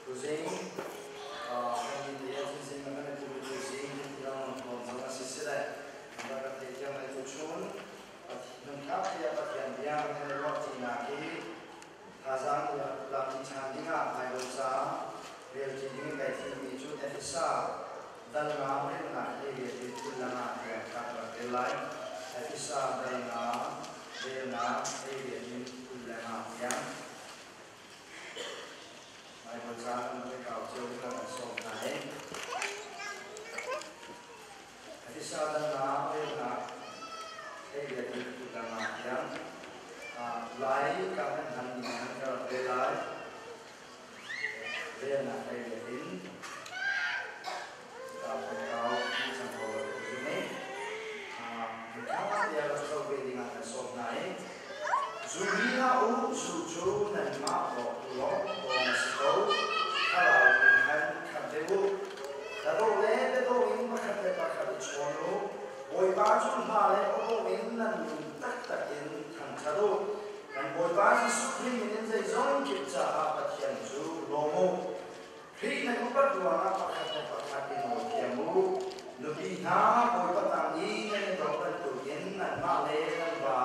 Tuzing kan min le tuzing na kan tu tuzing kan ti lang zong a si sile kan rak kan thei thiam lai tu chun nunthak tiah Pathian bia kan i ruah tinak hi thazaang lak ti ṭhan dingah Bible ca rel ti ding kai thimmi cu Efesa dal nga relnak hi rel ti thil langah tiang ka rak rel lai. Efesa dal nga relnak hei rel in kul lengah tiang. Bible ca kan rak kau cio ding kan sawm hna i Efesa dal nga relnak hei rel in kul lengah tiang lai ka kan hman ning an ka rak rel lai. Relnak hei rel in ka kau cang ko lo zum i tiah rak zoh ve dingah kan sawm hna i zu hi hlah u, zu cu nanmah bawk lawng a si ko, thlarau in khan khat deuh u. Hlado le biadawh in pakhat le pakhat i chawn u. Bawipa cu hla le aw in nan lung taktak in thangṭhat u. Kan Bawipa Jesuh Khrih min in zeizong kip caah Pathian cu lawm u. Khrih nan upat ruangah pakhat le pakhat i nawl thiam u. Nupi hna, Bawipa tang i nan i dawt bantukin nanmah le nan va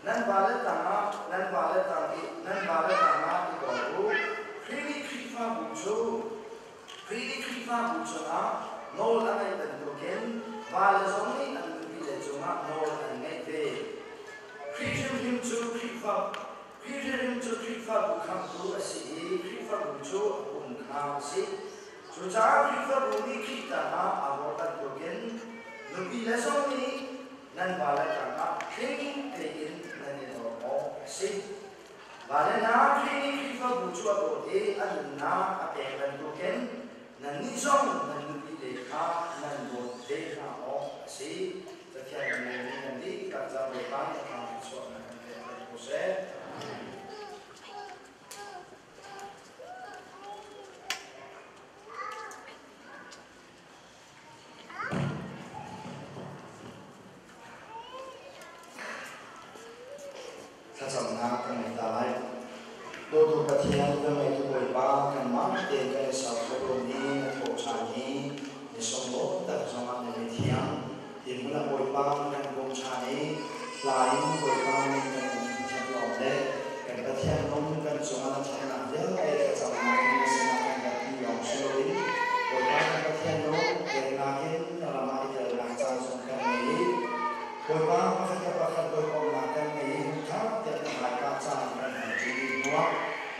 nan vale tangah nan vale tang i nan vale tangah i dawt u. Khrih nih Khrihfabu cu Khrih nih Khrihfabu cungah nawl a ngeih bantukin vale zong nih an nupile cungah nawl an ngeih ve. Khrih hrimhrim cu Khrihfa Khrih hrimhrim cu Khrihfabu khamhtu a si i Khrihfabu cu a pum kha a si. Cucaah Khrihfabu nih Khrih tangah aa bawr bantukin nupile zong nih nan vale tangah tling tein nan i dawr awk a si. Vale hna, Khrih nih Khrihfabu cu a dawt i a nunnak a pek bantukin nannih zong nan nupile kha nan dawt ve hna awk a si. Pathian min nih nan dihlak ca Bawipa nih a thang chuahnak kan pek peng ko seh. Thlacamnak kan ngei ta lai. Dawtu Pathian kan ngeitu Bawipa kanmah tein kan i ser kho lomi na thawhṭhan i ni sunglawi tak zongah na mithiang hi hmun ah Bawipa kan pum ṭhan i hla in Bawipa min kan in thangṭhat lawng le kan Pathian nung kan cungah na ṭhatnak vialte thlacamnak in na sinah kan rat ti lawng si loin Bawipa kan Pathian nung peknak in na ram ah i telnak caan zong kan ngei i Bawipa pakhat le pakhat hawikomhnak kan ngei i hmuntha tiah na hmaika caan kan hman ṭi dih hnuah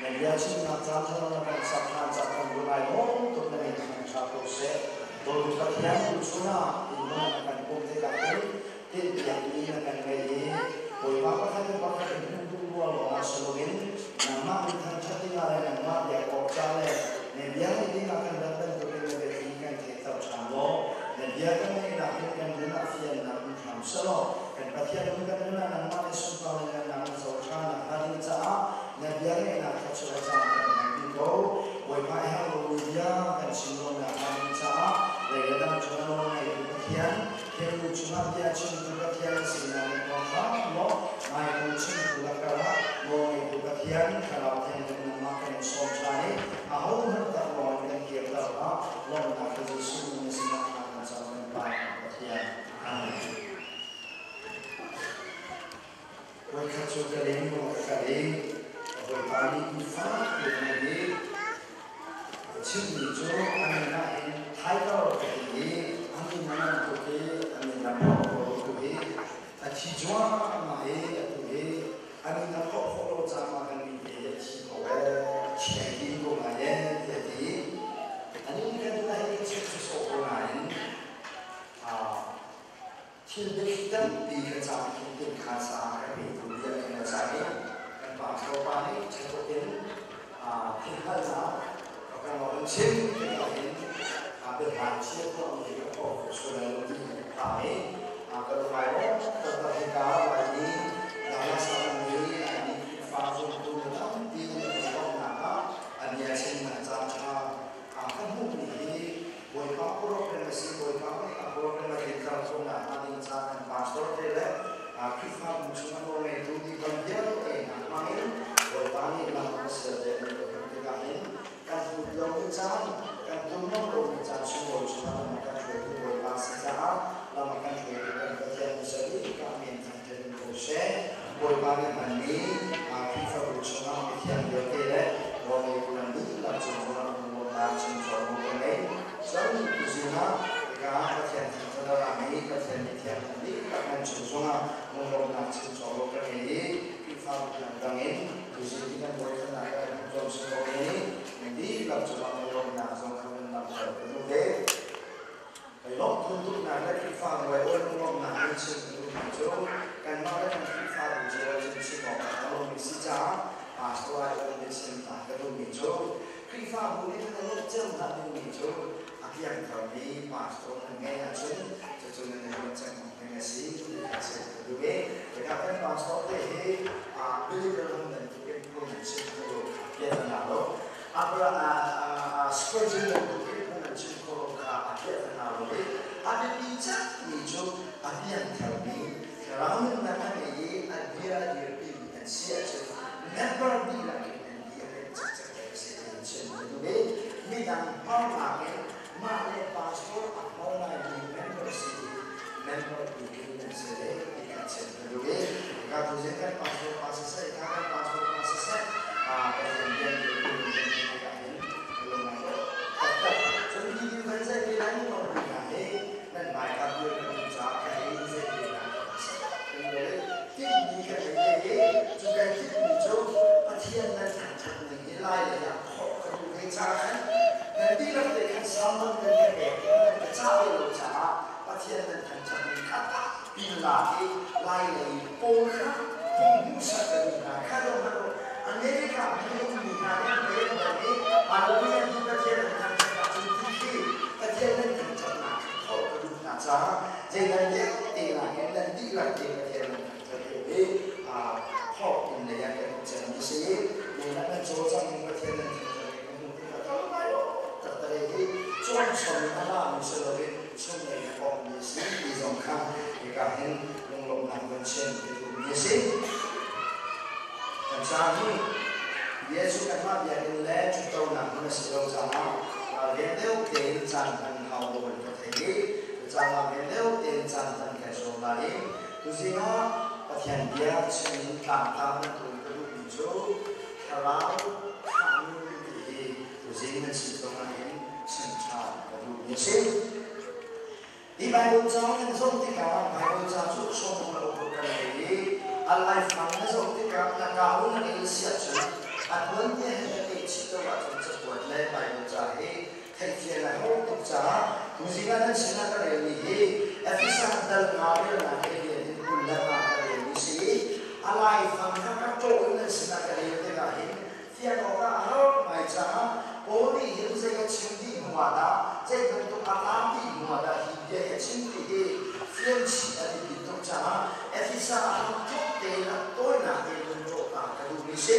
na bia chimnak caan thar na kan sak hlan ca kan ruah ai lawm tuk na min thangṭha ko seh. Dawtu Pathian tuchun ah inn hmun na kan pumh tikah hin tinhpiakmi na kan ngeih i Bawipa pakhat le pakhat in hmuh duh rua lawngah si loin nangmah min thangṭhat dingah le nangmah biak awk ca le na bia ngaih dingah kan rat bantukin na biathli kan theihter ṭhan law na bia kan ngaihnak hin kan nun ah fiannak in hram selaw kan Pathian nun kan nun ah nangmah nih sunpar le ngannak na co ṭhan nakhnga ding caah na bia ngaihnak thluachuah caan kan hman dih ko. Bawipa i har lomi bia kan chim lo nakhnga ding caah lei le dang cung a nawl ngeitu Pathian, thilnu cungah bia chimtu Pathian sinak in kong hram law ngaitu chimtu lakar ah nawl ngeitu Pathian Thlarau Thianghlim nangmah kan in sawm ṭhan i ahohmanh tak lawng in kan kirter hlah, lawmhnak he Jesuh min na sinah thla kan cam kan Pa kan Pathian. Amen. Voikhat cu ka leng maw ka kal i ka hawipa nih mi fak piin a i a chimmi cu a min ah hin Tiger ka ti i a min a ngan tuk i a min a phorh khawh lo tuk i a thi cuahmah i atu hi a min a phorh khawh lo caah kan mi te hi a thi ko ee thi ai tim ko lai ee tiah a ti. Anih nih khan tuna hi ka chimh sawsawh ko nain Thil biathli tampi ka ca khin tin kha sa ka petu bia khin a ca i kan pastor pa nih ṭhatuk in thilhalnak ka kan in chim tikah hin biahlan chia tuahmi hi ka tuah khawh sual lai lo ti ka phang i ka lungai lawm taktak hika Laimi Dallas ah ummi Laimi Khrihfa zumtu mi tampi nan i lawmhnak ah a bia chimnak caan ṭha ka hmuhmi hi Bawipa program a si. Bawipa nih a program a tlinter khawhnak hnga ding caah kan pastor te le Khrihfabu chung a nawl ngeitu dikon vialte hna hmangin Bawipa nih lam a ser ve mi ka hmuh tikah hin kan hmuh. Bawipa nih hmanmi Khrihfabu chungah mithiang vialte le nawlngeitu nan dihlak cung zongah lunglawmhnak chim cawk mu ka ngei. Cun tuzing ah hika ah Pathian thangṭhat a rami Pathian mithiang nan dihlak nan cung zongah lunglawmhnak chim cawk lo ka ngei i Khrihfabu dangdang in tuzing hi kan voikhatnak ah kan hmuh tawn si ko men i nan dihlak cungah lunglawmhnak zong kha van langhter ka duh ve. Kai lawmh phun tuknak le Khrihfabu ai awi lunglawmhnak in chim ka duhmi cu kanmah le kan Khrihfabu cio ah cun chim awk a ṭha lomi si caah pastor ai awmi chim ta ka duhmi cu Khrihfabu nih kan i lawmh cio hna dingmi cu a piangtharmi pastor nan ngeih ahcun cucu nan i lawmh cem awk ding a si ti kha chim ka duh i hika kan pastor te hi Billy Graham bantuk in phung an chim kho lo kha pian a lo. Spurgeon bantuk in phung an chim kho lo kha a piah hna lo i a biapi cemmi cu a piangtharmi thlarau nunnak a ngei i a bia a dirpimi an si ahcun member dihlak in an di a remh cikcek ding a si ti an chim ka duh i midang hmangnak in mah le pastor a hmang ngaimi member si i member tu in an si ve ti kha chim ka duh i ka tuzing kan pastor pa siseh kha kan pastor pa siseh Pathian rian dirpi in kan ti tikah hin lung a rawk taktak. Cun hi thil kan zei te nan lawmh hna hi nan hmaika dir kan duh caah ka hei zei te hna kan lo i tinhmi ka ngei ve i cu kai tinhmi cu Pathian nan thangṭhat ning hi lai lei ah khawh ka duh ve caah khan nan dihlak te khan sermon nan ka pek i nan ka cah ve lo caah Pathian nan thangṭhat ning kha pin lak i lai lei pawl kha hung hmuhsak ka duh hna kha lo hmanh u. America minung mi hna nih an rel bal i Hallelujah ti Pathian an thangṭhat ahcun ti khi Pathian nan thangṭhatnak kha thawh ka duh hna caah zeidang vialte nakin nan dihlak te Pathian nan thangṭhat deuh i thawh in lei ah kan i cem mi si i nangmah nan cawlcangh ning Pathian nan thangṭhat ning ka hmuh tikah ka lung taktak hi cawnchom in a rami si loin chunglei in a bawmhmi a si ti zong kha hika hin lunglawmhnak van chim ka duhmi a si. Kan caan hi Jesuh kanmah biakinn le ṭhuttonak hmun a si lo caah ralveng deuh tein caan hman hau dawh in ka thei i cucaah ralveng deuh tein caan hman kai zuam lai i tuzing ah Pathian bia chim in tlangtlak bantuk in ka duhmi cu thlarau thahmi ti hi tuzing nan sin zongah hin chim ṭhan ka duhmi a si. Hi Baibal ca kan zoh tikah Baibal ca cu sawmung le ukur kan ngei i a laifang na zoh tikah na kau na rel si ahcun a tuanbia he na pehchih lo ahcun cakuat le Baibal ca hi theihfian a har tuk caah tuzing ah nan sinah ka relmi hi Efesa dal nga relnak he rian in 25 ka relmi si i a laifang kha ka ṭawh in nan sinah ka rel tikah hin fian awkah a har ngai caah Paul nih hin zei a chim dih hnuah dah zei bantuk a tlam dih hnuah dah hi bia hi a chim ti hi fian chih a biapit tuk caah Efesa ah hramthawk tein a tawinak tein vun ṭawhta ka duhmi si.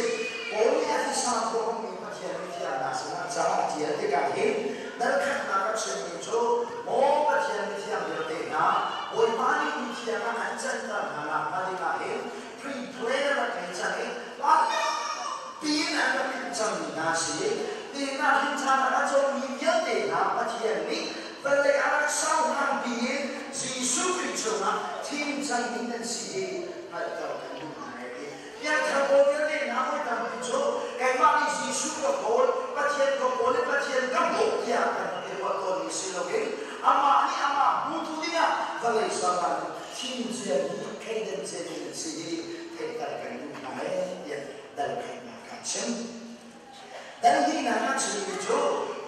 Paul nih Efesa khua ummi Pathian mithiang hna sinah ca a ṭial tikah hin dal khatnak a chimmi cu Maw Pathian mithiang vialte hna, Bawipa nih mithiang ah an canter hna nakhnga dingah hin pre-plan a rak ngei cang i tampi in an rak hrin cangmi hna a si. Tiin ah hrin a cawmmi vialte hna Pathian nih vawlei a rak sauhlang in Jesuh Khrih chungah thim cangmi nan si hi hngalhter kan duh hna e ti. Piangthar pawl vialte hna voi tampi cu keimah nih Jesuh ka kawl, Pathian ka kawl i Pathian ka hmuh tiah kan rak i ruah tawnmi si loin amah nih amah hmutu dingah vawlei sernak thim ciami thleidan ciami an si hi theihter kan duh hna ee tiah dal khatnak kha a chim. Dal hnihnak a chimmi cu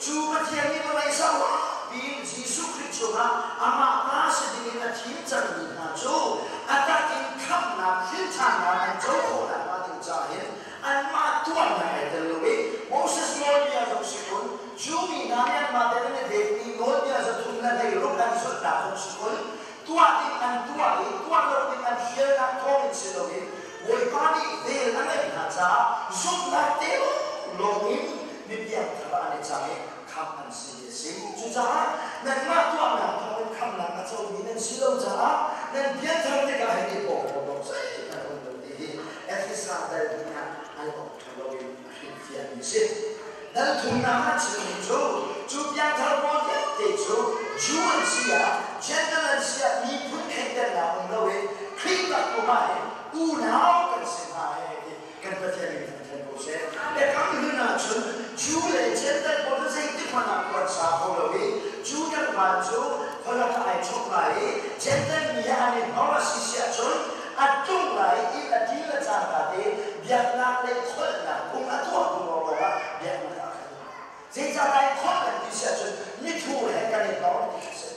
cu Pathian nih vawlei saupi in Jesuh Khrih chungah amah ta si dingin a thim cangmi hna cu a tak in khamhnak hrinthannak an co khawh nakhnga ding caah hin anmah tuahnak ai tel lo i Moses nawlbia zong si kun Jew mi hna nih anmah tein an i pekmi nawlbia 316 an zulhnak zong si kun tuah ding an tuah i tuah lo ding an hrialnak thawngin si loin Bawipa nih vel a ngeih hna caah zumhnak te lawngin mi piangthar ah an i cang i khamh an si ti a si. Cucaah nanmah tuahnak thawngin khamhnak a comi nan si lo caah nan pianthar tikah hin i pawngpawng zeihmanh a um lo ti hi Efesa dal hnih ah al awk ṭha loin a hrilhfiahmi a si. Dal thumnak ah chimmi cu cu piangthar pawl vialte cu Jew an si ah Gentile an si ah miphun thleidannak um loin Khrih takpum ah hin unau kan. Biaknak lei kholhnak phung a tuah hnu lawnglawng ah biaknak ah a kal. Zeicahtiah kholh kan ti si ahcun mithur he kan i tlor ti a si.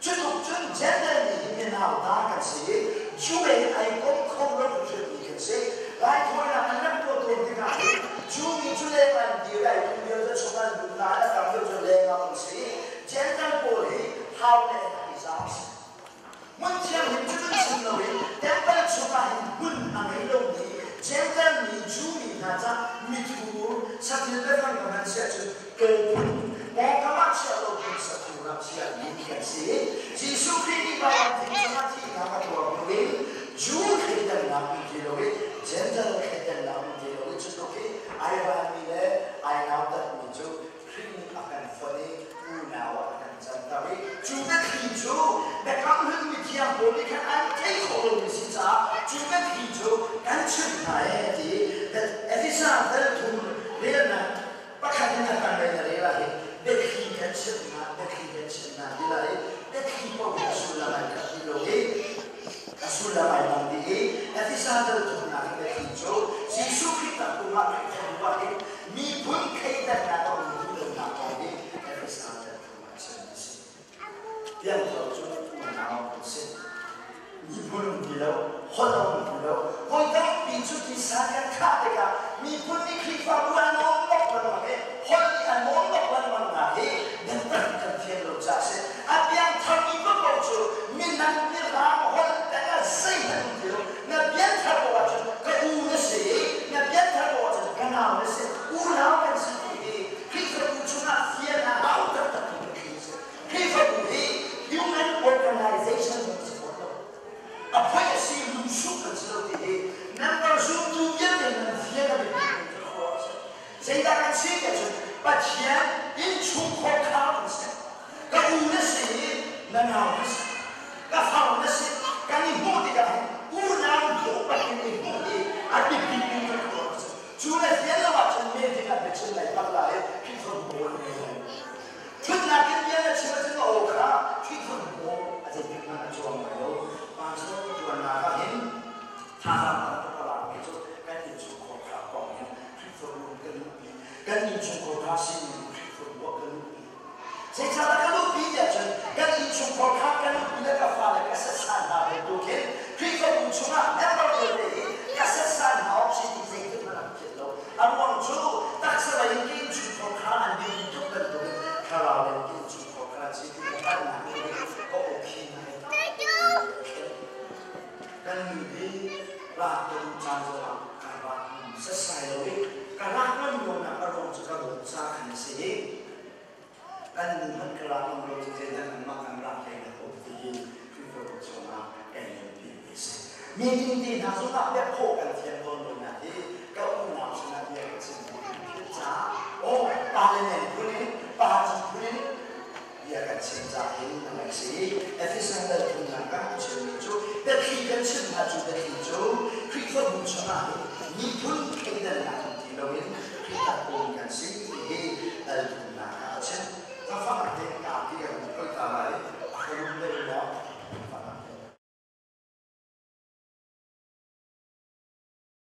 Cutluk cun Gender nih hin minau ta kan si i Jew he ai kom kho lo hrimhrimmi kan si. Raithawinak an rak tuah tawn tikah hin Jew mi cu leng an dir ai kum lio cu chung an lut nain a tam deuh cu leng ah um si. Gender pawl hi hau le an i zam si. Hmun thianghlim cu kan chim lo i temple chungah hin hmun a ngei lomi Gentile mi Jew mi hna cah mithur sathil biafang ka hman siah cun kawlphun pawngkam ah chiah lo phun sathur ah chiahmi kan si. Jesuh Khrih nih vailam thing cungah thihnak a tuar hnu in Jew thleidannak um ti lo i Gentile thleidannak um ti lo i cu tluk i ai vanmi le ai nautatmi cu Khrih nih a kan fonh i unau ah a kan canter i cu biathli cu biakam hlun mithiang pawl nih khan an theih khawh lomi si caah cu biathli cu kan chimh hna ee ti Efesa dal thum relnak pakhat in a tanglei na rel ah hin biathli kan chimh hna biathli kan chimh hna ti lai i biathli paoh hi a sullam ai khat dih lo i a sullam ai dang dih i Efesa dal thumnak i biathli cu Jesuh Khrih tak pum ah Khrihfabu ah hin miphun thleidannak a um duh lonak kong hi Efesa thum ah chim a si. Piangthar cu unau an si. Miphun um ti lo, holh a um ti lo. Voi tampi cu tisa kan khah tikah miphun nih Khrihfabu an nawn bak lengmang i holh nih a nawn bak lengmang hna hi biatak kan fian lo caah a si. A piangtharmi paohpaoh cu minang mirang holh dang ah zeihmanh um ti lo. Na pianthar ko ahcun ka u na si i na pianthar ko ahcun ka nau na si. Unau kan si ti hi Khrihfabu chungah fian a hau taktak mi biathli a si. Khrihfabu hi human organization zong a si fawn lo. A poi a si lungsuh kan si lo ti hi member zumtu vialte nan fian a biapi mi cu khua a si. Zeidah kan si ti ahcun Pathian innchungkhar kha kan si. Ka u na si i na nau na si. Ka far na si. Kan i hmuh tikah hin unau hmuh bak in i hmuh i a biapi mi kan tuah a si. Cu na fian lo ahcun meeting ah biachim lai pak lai i Khrihfabu pawl ngei lai. Thutnak in bia na chim ahcun na aw kha Khrihfabu pawl a zeitik hmanh a cuang lai lo. Pastor ṭuannak ah hin thazaang tam tuk a lakmi cu kan innchungkhar kha kong hin Khrihfabu kan luhpi. Kan innchungkhar kha sining Khrihfabu ah kan luhpi. Zeicahtiah ka luhpi tiah cun kan innchungkhar kha ka nupi le ka fale ka setsan hna bantukin Khrihfabu chungah member vialte hi ka setsan hna awk si ti zeitik hmanh an philh lo. A ruang cu taksa lei in ka innchungkhar kha an biapi tuk bantukin thlarau lei in ka innchungkhar kha an si ti ka hngalhnak nih ka awkhi ngai Kan nu hi rak ka duh caan zongah ka rak setsai lo i ka rak ngam lonak a ruang cu ka dawt ca khan a si i kan nu hmanh ka rak ngam lo cu zeidah kanmah kan rak hlei na ko ti hi Khrihfabu chungah kan nunpi mi a si. Meeting te hna zongah biakhawh kan thiam tawn lonak hi ka unau sinah bia ka chim ti kan philh caah aw parliament phun in party phun in bia kan chim caah hin a rak si. Efesan dal thumnak ah a chimmi cu biathli kan chim hna cu biathli cu Khrihfabu chungah hin miphun thleidannak um ti loin Khrih takpum kan si ti hi dal thumnak ah a chim. Cafang te.